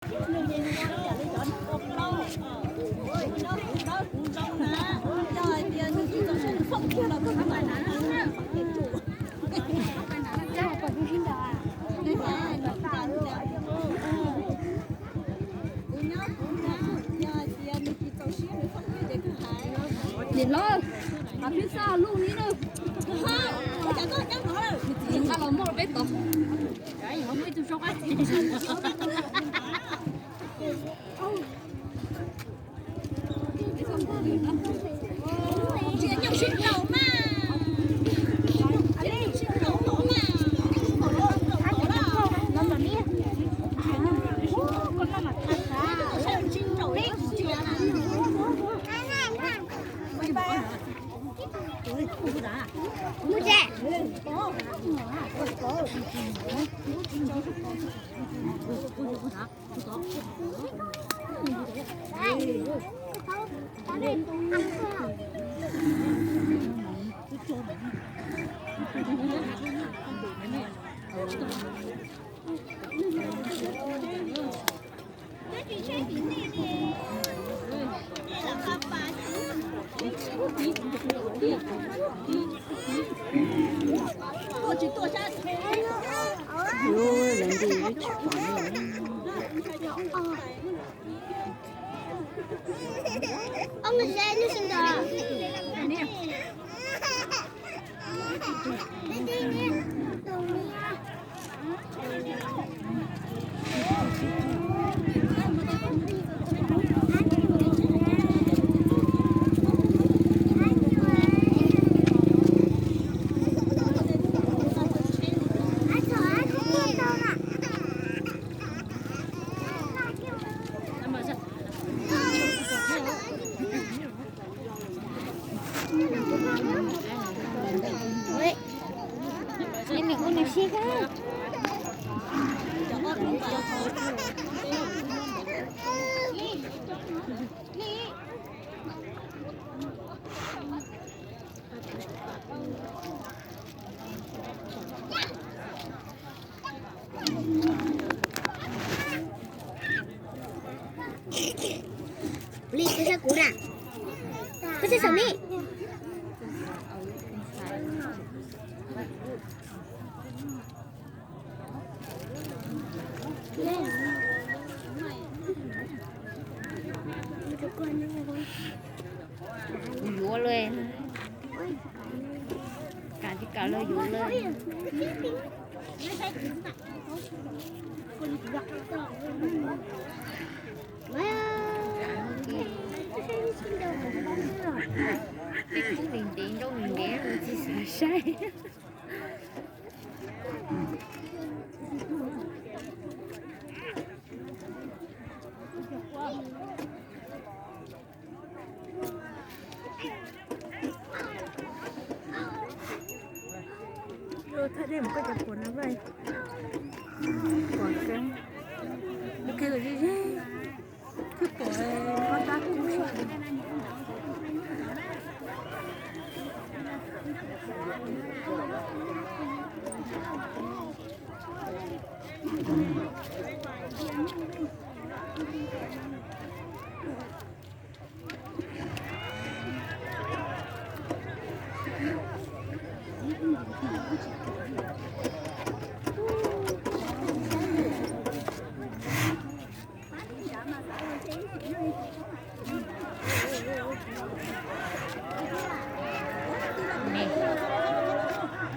Niam hlob, hais peb xav luj li na. Nws txiv nqa los muaj peb tod. Muaj ib tug zoo qab txiv. Li, koj saib kuv na. Koj saib saum ne. Yuav luaj. Kam tsis kam los yuav luaj. Peb kub ntev ntev, nrauj ntev ntev, tsis xav saib. Thaj dej mus koj cov puas no vaj. Puas keb. Ua ke los ze ze. Twb pom koj tab kub.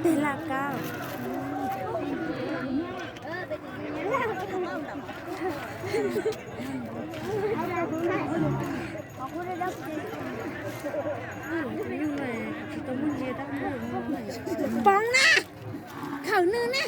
Tej laj kab. Poob na, khawm nws na.